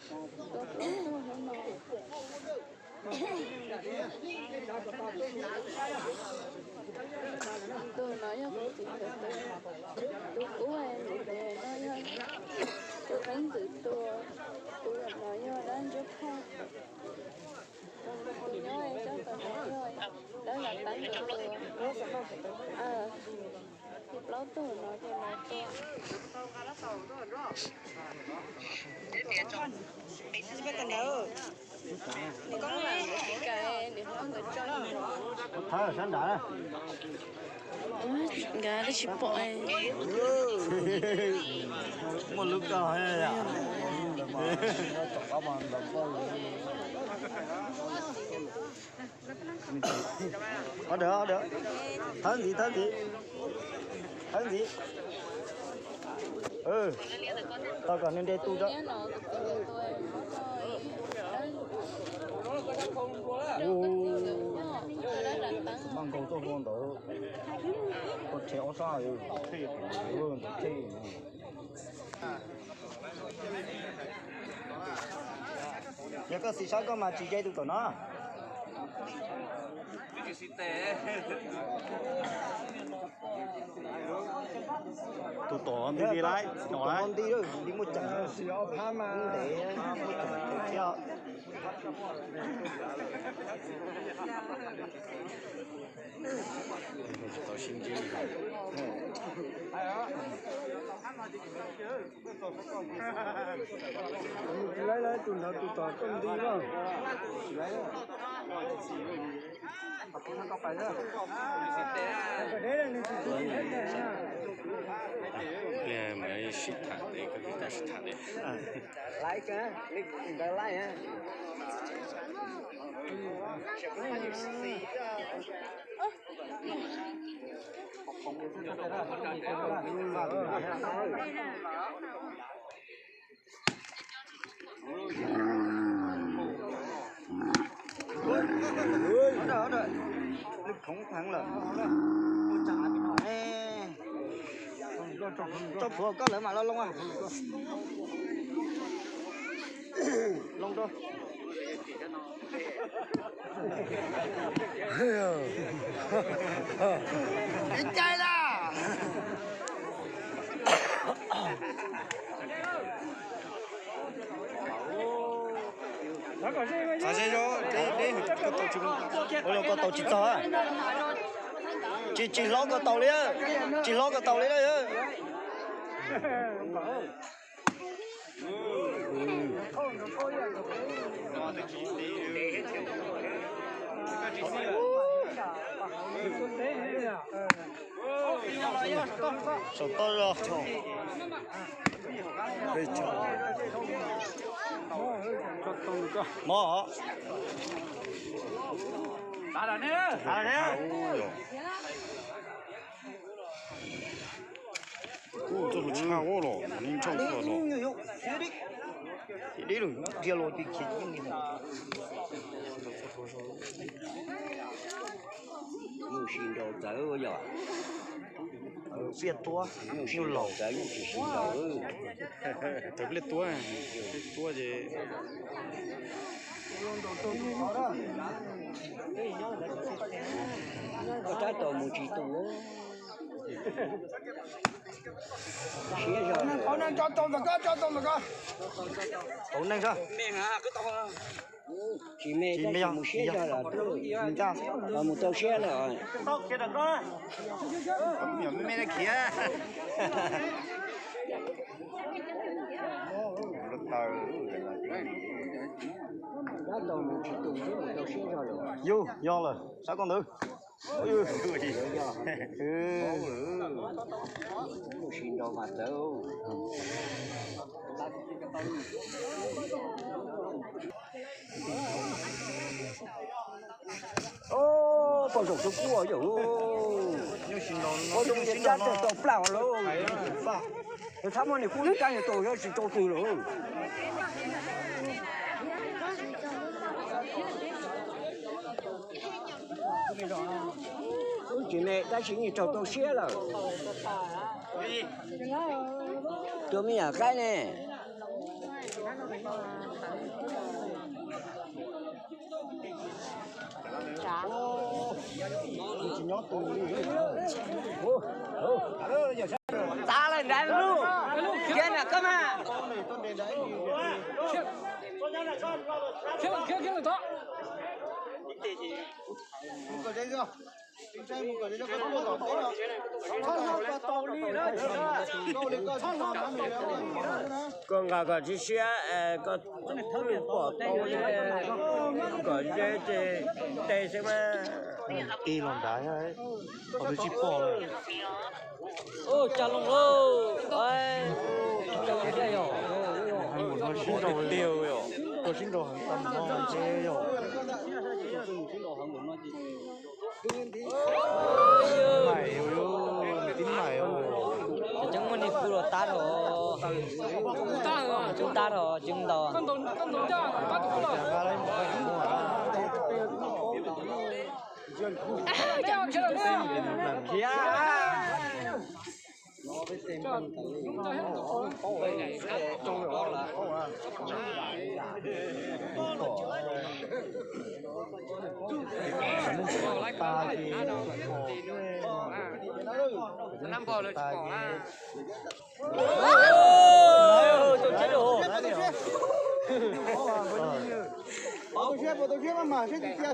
Tus plaub tug no, tus no yog kuv txiv ntxawm tus, tus kub, tus no yog tus leej ntxwv tus, tus no yog dab ntsuab phaj. Tus nyob coj tus no yog dab lav teeb tus. Tus plaub tug no ces no tua. Thawb sab nrad. Nkawd twb tsis pom. Muaj lub koj. Thawb ntxiv, thawb ntxiv. Thawb ntxiv. Tau kom nws nres tu tso. Npaj nkaus tuaj ua ntawd, ua rhe ob sab, ntawd thej. Yog koj xis sab koj mas tsis ze tus tom no. Tus tom nti li lawm, tom nti li muaj ceem ntev, muaj ceem thiab. Tsis laib lawm, tus ntawd tus tom tuaj nti lawm. Sib tham, koj sib tham li. Nws khoov heev lawm. Tso plhuav koj lawv mam los loo. Loo rau. Ib cai lawm. Txav ze zog, deb, deb, koj tau tsis, ua li koj tau tsis txog. Tsis, tsis hlob koj tau li, tsis hlob koj tau li. Saum toj zog. Mob. Ub, txoj hlua tshaj ua los, neeg ntsoj ua los. Dib lug dhia los ces khiav yeej li. Nyuj si nraus txawv yog. Pliaj tuab, nyuj laus txawv, nyuj tsis si nraus. Txawv pliaj tuab, pliaj tuab ces. Koj rab tau mus tsis tu. Siab zog. Qhov neeg tso tau ntawm koj, tso tau ntawm koj. Qhov neeg tso. Tsis me, tsis me, mus siab zog los, los mus tau siab lawm. Me khiav. Rab tau mus tsis tu, mus tau siab zog lawm. Yus yog lawm, sab koj ntawd. Sim nrog mas txawv. Poj zaum tub kuj yog, poj zaum tub sab tau plaub lawm. Txhob muab niam kub lub kab tau, yog tsis tau twg lawm. Wb tsis me tab sis yeej raug tau siab lawm. Tus me nyuam qaib ne. Txav lawm nrad lub, kiag nram koj mas. Koj nqa kom siab siab, koj pom tau kom ze ces tes xwb mas. Ti los nrad, qhov twg tsis pom lawm. Ua cas loo lauj, ua cas loo tiag yom. Heev npaum no sib nraus, koj sib nraus heev tau no ntshe yom. Maim, nws tib maim. Cov tseem muaj niag kub los tab dhau, tseem tab dhau tseem ntaus. Yog tuaj ces kuv teb no ces no mas xwb.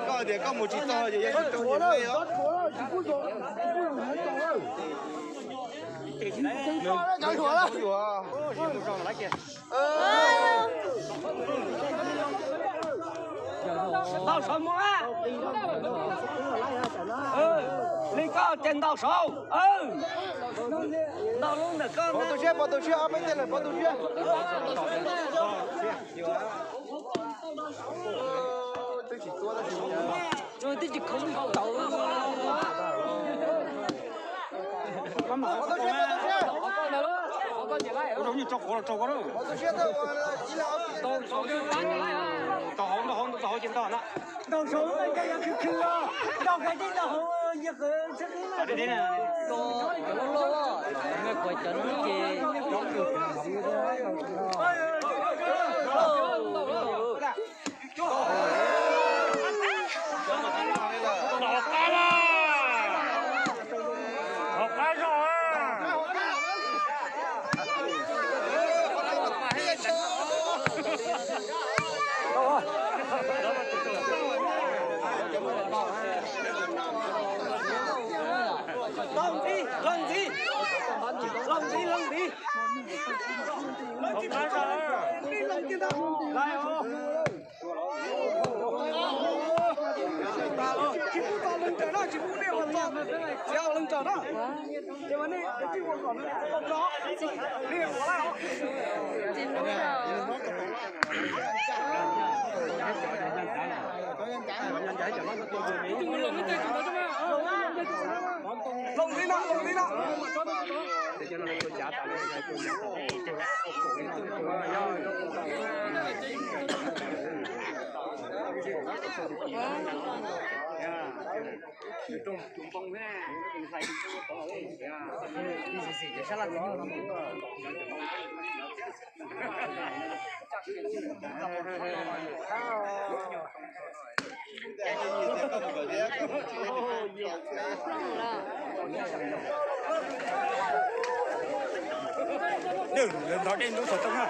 Koj tias koj mus tsis txog ces yog tsis txog ces ntaus saud mus. Li koj ces ntaus saud. Ntaus lub ntawm koj. Pov tu siab, pov tu siab, ob peb teg lawm, pov tu siab. Twb tsis khoom tau. Pov tu siab, pov tu siab. Ua zoo nyuj tso quav los tso koj na. Pov tu siab, tau hauv, ntau hauv, ntau hauv, ntau hauv ces ntau na. Ntaus saud, ntaus saud, ntaus saud, ntaus saud. Cov loj loj, cov me kuas cov no ces Hauv qab zog. Los ntxiv, los ntxiv, los ntxiv, los ntxiv. Hauv qab zog. Tsis pub tau leej twg na, tsis pub nej ua txog txiav leej twg na. Ces mas nej ua kom nws tau no. Nej ua lawm. Loo ntxiv na, loo ntxiv na. Lawv ntov dej ntub xov tooj na.